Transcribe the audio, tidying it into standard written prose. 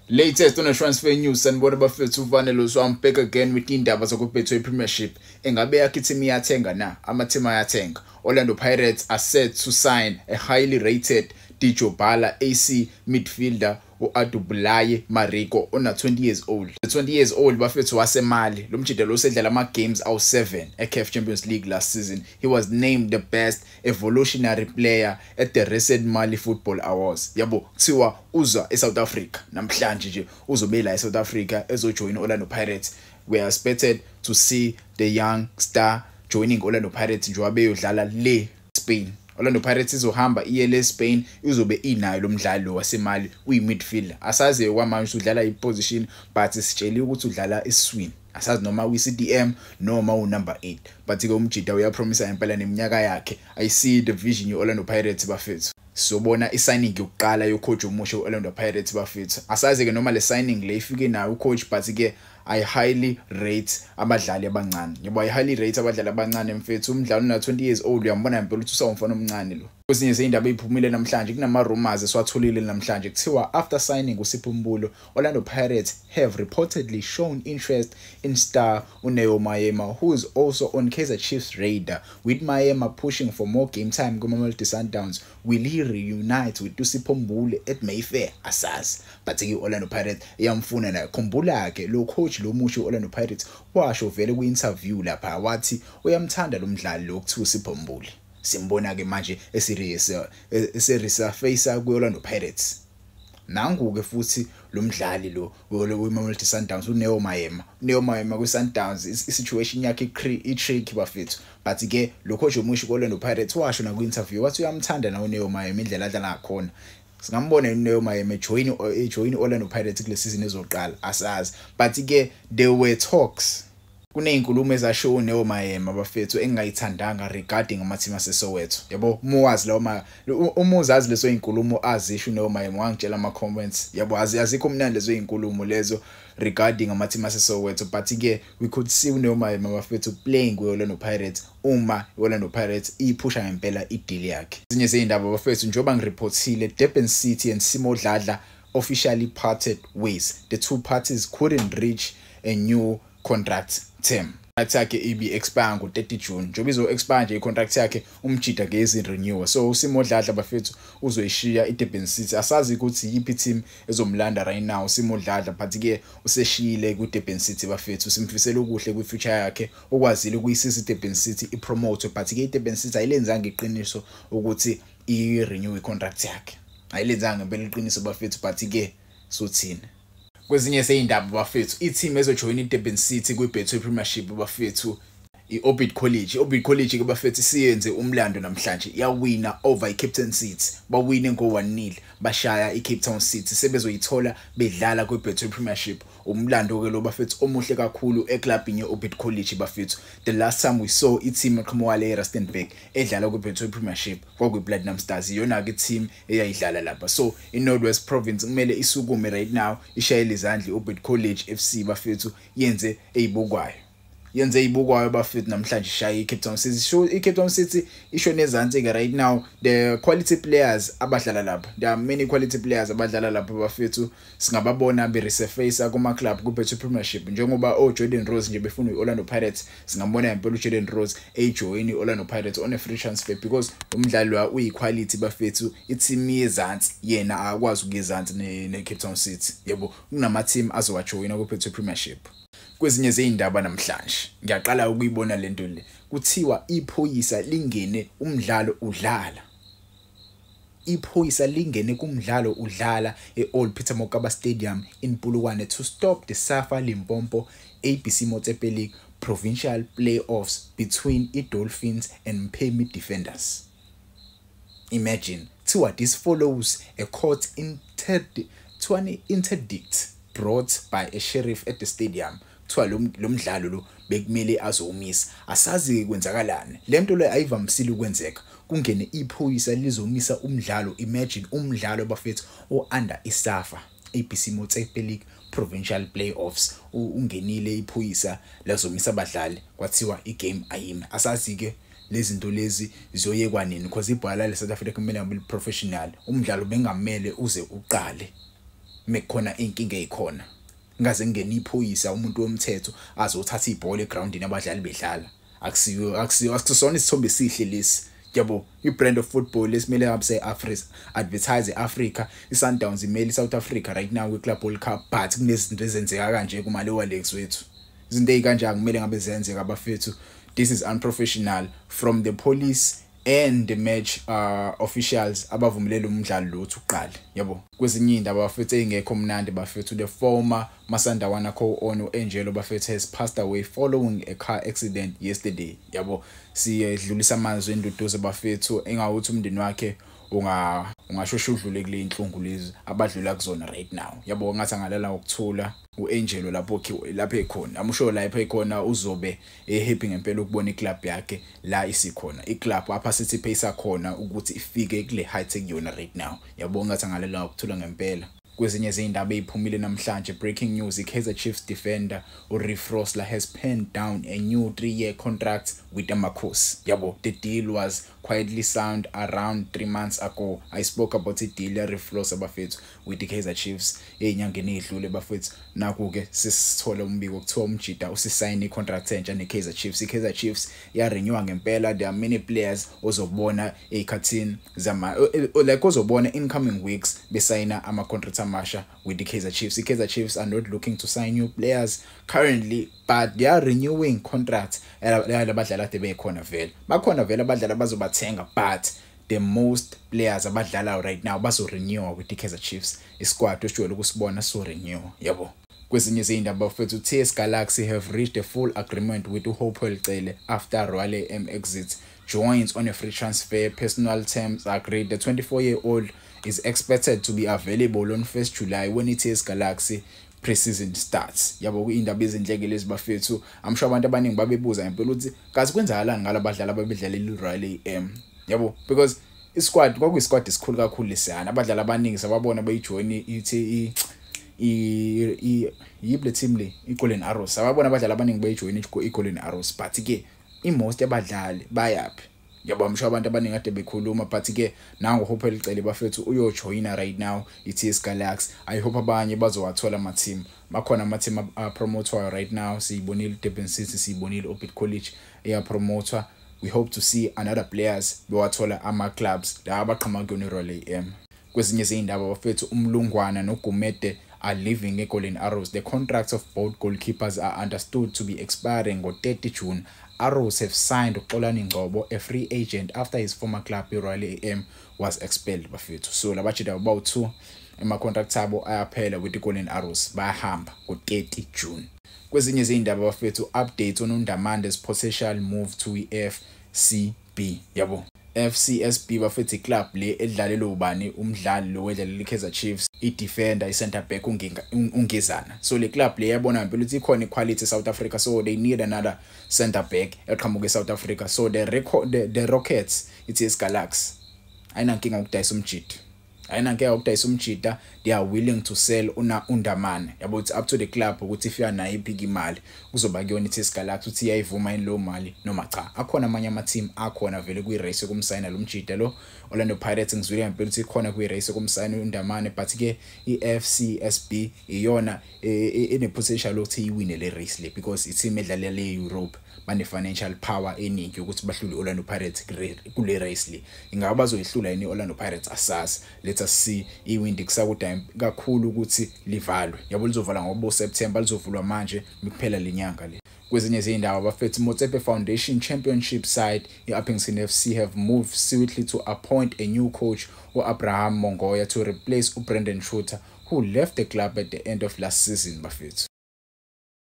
Latest on the transfer news, sanibona bafethu. Uvanelo, so I'm back again with indaba zokuBetway Premiership. Engabe yakho i-team iyathenga na? Ama-team ayathenga. Orlando Pirates are set to sign a highly rated Djabala AC midfielder u-Abdoulaye Mariko ona 20 years old. The 20 years old bafethu waseMali. Lo mjida lo sedlala ama games awu7 eCAF Champions League last season. He was named the best evolutionary player at the recent Mali Football Awards. Yabo, kuthiwa uzwa eSouth Africa namhlanje nje, uzobe la eSouth Africa ezojoin Orlando Pirates. We are expected to see the young star joining Orlando Pirates njengoba beyodlala le Spain. Orlando Pirates izohamba iye le Spain, izobe inayo lo mdlali lo waseMali, uyi-midfielder. Asazi kwamanje udlala i-position, but sitsheliwe ukuthi udlala iswing. Asazi noma uyi-CDM noma u-number 8, but ke umjida uyapromisa impela neminyaka yakhe. I see the vision ye-Orlando Pirates bafethu. Sizobona i-signing yokuqala yocoach omusha we-Orlando Pirates bafethu. Asazi ke noma le signing le ifike nayo ucoach, but ke I highly rate abadlali abancane yebo, I highly rate abadlali abancane mfethu. Umdlali una 20 years old, uyambona impela ukuthi usawumfana omncane lo. Kwezinye zeyindaba eziphumile namhlanje, kunama rumors esiwatholile namhlanje. Kuthiwa after signing uSipho Mbule, Orlando Pirates have reportedly shown interest in star uNeo Maema, who is also on Kaizer Chiefs radar. With Maema pushing for more game time kuMamelodi Sundowns, will he reunite with uSipho Mbule at Mayfair? Asazi, but ke Orlando Pirates iyamfuna naye. Khumbula ke lo coach lo musho Orlando Pirates washo vele kwi-interview lapha wathi uyamthanda lo mdlali lo kuthiwa uSipho Mbule. Simbona ke manje eseresurface kwi-Orlando Pirates. Nangu-ke futhi lo mdlali lo we-Mamelodi Sundowns, uNeo Maema. uNeo Maema kwi-Sundowns, i-situation yakhe i-tricky bafethu, but ke lo coach omusha ku-Orlando Pirates washo nakwi-interview wathi uyamthanda na uNeo Maema, indlela adlala ngakhona. Singambona uNeo Maema ejoin Orlando Pirates kule season ezoqala? Asazi, but ke there were talks, kunezinkulumo ezashiwo uNeo Maema bafethu engingayithandanga regarding ama-team aseSoweto yabo. Uma wazi lawo ma uma uzazi lezo izinkulumo azisho uNeo Maema, wangitshela ama-comments yabo. Azikho mnandi lezo izinkulumo lezo regarding ama-team aseSoweto, but ke we could see uNeo Maema bafethu playing kwi-Orlando Pirates uma i-Orlando Pirates iphusha ngempela i-deal yakhe. Ezinye zeyindaba bafethu, njengoba ngireportile, Durban City and Simo Dladla officially parted ways. The two parties couldn't reach a new contract term. Contract yakhe ibi expire ngo-30 June. Njengoba izo expire nje i-contract yakhe, umjida ngezi renew. So uSimo Dladla bafethu uzoyishiya iDurban City. Asazi ukuthi yiphi team ezomlanda right now uSimo Dladla, but ke useshiyile kuDurban City bafethu. Simfisela okuhle kwi-future yakhe. Okwazile ukuyisiza iDurban City ipromote, but ke iDurban City ayilenzanga iqiniso ukuthi i-renew i-contract yakhe. Ayilenzanga ngempela iqiniso bafethu, but ke sothini? Kwezinye seyindaba bafethu, i-team ezojoyina iDurban City kwi-Betway Premiership bafethu, i-Orbit College. I-Orbit College ke bafethu siyenze umlando namhlanje, yawina over i-Cape Town City. Bawine ngo-1-0, bashaya i-Cape Town City, sebezoyithola bedlala kwi-Betway Premiership. Umlando ke lo bafethu omuhle kakhulu eclubini ye-Orbit College bafethu. The last time we saw i-team eqhamuka le eRustenburg edlala kwi-Betway Premiership kwakuyi-Platinum Stars, iyona ke team eyayidlala lapha. So i-North West Province kumele isukume right now, ishayele izandla i-Orbit College FC bafethu, yenze eyibukwayo, yenze ibukwayo bafethu namhlanje, ishaye iCape Town City. So iCape Town City ishone ezansi ke right now. The quality players abadlala lapha, there are many quality players abadlala lapha bafethu, singababona be resurface kuma club ku Betway Premiership, njengoba o Jordan Rose nje befuna iOrlando Pirates. Singambona impela uJordan Rose ejoin iOrlando Pirates on a free transfer because umdlali wa uyiquality bafethu. I-team yezansi yena akwazi ukuyezansi ne Cape Town City yebo. Kunama team azowajoyina ku Betway Premiership. Kwezinye zeyindaba namhlanje, ngiyaqala ukuyibona lento le. Kuthiwa iphoyisa lingene umdlalo udlala, iphoyisa lingene kumdlalo udlala e-Old Peter Mokaba Stadium in Polokwane to stop the SAFA Limpopo ABC Motsepe League provincial playoffs between i-Dolphins and Mphemi Defenders. Imagine. Kuthiwa this follows a court interdict, kuthiwani, interdict brought by a sheriff at the stadium. Kuthiwa lo mdlalo lo bekumele azowumisa. Asazi kwenzakalani. Lento le ayivamisile ukwenzeka, kungene iphoyisa lizomisa umdlalo. Imagine, umdlalo bafethu o-under iSAFA ABC Motsepe League provincial playoffs, ungenile iphoyisa lazomisa abadlali, kwathiwa igame ayime. Asazi ke lezi zinto lezi ziyoyekwa nini, because ibhola le South Africa kumele ngabe professional. Umdlalo bengamele uze uqale. Mekukhona inkinga ezikhona, ngaze kungene iphoyisa, umuntu womthetho azothatha ibhola egroundini abadlali bedlala. Akusiyo, akusiyo, akusona isithombe esihle lesi, yabo. I-brand of football lesimele ngabe se-Africa advertise e-Africa. I-Sundowns imele i-South Africa right now kwi-Club World Cup, but kunezinto ezenzeka kanje kuma-lower leagues wethu. Izinto ey'kanjani kumele ngabe zenzeka, abafethu? This is unprofessional from the police and the match officials abavumelele umdlalo lo uthi uqale, yabo. Kwezinye indaba, bafethu, engekho mnandi, bafethu, the former Masandawana co-owner Angelo, bafethu, has passed away following a car accident yesterday, yabo. Siyedlulisa amazwi enduduzo, bafethu, engawuthi umndeni wakhe ungasheshe udlule kule inhlungu lezi abadlula kuzona right now, yabo. Ngathi angalala ngokuthula uAngelo lapho ekhona. I'm sure lapho ekhona uzobe ehappy ngempela ukubona iclub yakhe la isikhona, iclub apha sithi pace khona ukuthi ifike kule height ekuyona right now, yabo. Ngathi angalala ngokuthula ngempela. Kwezinye izindaba eziphumile namhlanje, breaking news, iKaizer Chiefs defender uReeve Frosler has penned down a new 3-year contract with Amakhosi, yabo. The deal was quietly signed around 3 months ago. I spoke about i-deal ya Reeve Frosler, bafethu, with the Kaizer Chiefs ezinyangeni ezidlule, bafethu. Naku ke sisithola umbiko, kuthiwa umjida usisayine i-contract entsha neKaizer Chiefs. IKaizer Chiefs ya renew ngempela. There are many players ozobona ezikhathini zama like ozobona in coming weeks besayina ama contracts amasha with the Kaizer Chiefs. The Kaizer Chiefs are not looking to sign new players currently, but they are renewing contracts labadlali ade bekhona vele. Bakhona vele abadlali abazobathenga, but the most players abadlalayo right now bazo renew with the Kaizer Chiefs. Isquad osijwayele ukusibona so renew, yabo. Kwezinye izindaba, bafethu, TS Galaxy have reached a full agreement with uHopewell Cele after Royal AM exit joins on a free transfer. Personal terms agreed. The 24-year-old is expected to be available on 1st July when TS Galaxy pre-season starts, yabo. Indaba ezinhleke lezi, bafethu. I'm sure abantu abaningi babebuza ngempela ukuthi kazi kwenzakalani ngalabadlali ababedlalela iRoyal AM, yabo, because isquad kwakuyisquad esikhulu kakhulu lesiyana. Abadlali abaningi sababona beyijoin ithi i yibe le team le, iGolden Arrows. Sababona abadlali abaningi beyijoin iGolden Arrows, but ke i-most yabadlali bayaphi, yabo? I'm sure abantu abaningi kade bekhuluma, but ke nangu Hopewell Cele, bafethu, uyojoyina right now i-TS Galaxy. I hope abanye bazowathola ama team. Bakhona ama team apromotwayo right now. Siyibonile Durban City, siyibonile Orbit College eyapromotwa. We hope to see another players bewathola ama clubs la abaqhamuka kuyona iRoyal AM. Kwezinye izindaba, bafethu, uMlungwana noGumede are leaving eGolden Arrows. The contracts of both goalkeepers are understood to be expiring on 30 June. Arrows have signed uXolani Ngcobo, a free agent, after his former club iRoyal AM was expelled, bafethu. So labajida bawu-2 ema-contract abo ayaphela with iGolden Arrows, bayahamba ngo-30 June. Kwezinye izindaba, bafethu, updates on uNdamande's potential move to i-FCB, yabo. FCSB, bafethu, club le edlalelwe ubani, umdlali lo wedlalela iKaizer Chiefs, i-defender, i-center back uNgizana. So le club le yabona ngempela ukuthi ikhona iquality eSouth Africa, so they need another center back eqhamuka eSouth Africa. So the record the Rockets, iTS Galaxy ayinankinga ukudayisa umjida, ayinankinga ukudayisa umjida. They are willing to sell una uNdamane, yabo. It's up to the club ukuthi ifika nayo iphika imali, kuzoba kuyona iTS Galaxy ukuthi iyayivuma yini leyo mali noma cha. Akhona amanye ama team akhona vele kwi-race yokumsayina lo mjida lo. Orlando Pirates, ngizwile ngempela ukuthi ikhona kwi-race yokumsayina uNdamane, but ke i-FCSB iyona ene potential ukuthi iwine le race le because i-team edlalela le Europe, bane financial power eningi ukuthi bahlule Orlando Pirates kule race le. Ingaba bazoyihlula yini Orlando Pirates? Asazi, let us see. Iwindi kusakuda kakhulu ukuthi livalwe, yabo. Lizovala ngobo September, lizovulwa manje mikuphela lenyanga le. Kwezinye izindaba, bafethu, Motsepe Foundation Championship side i-Upington FC have moved swiftly to appoint a new coach, u-Abraham Mongoya, to replace uBrandon Truter, who left the club at the end of last season, bafethu.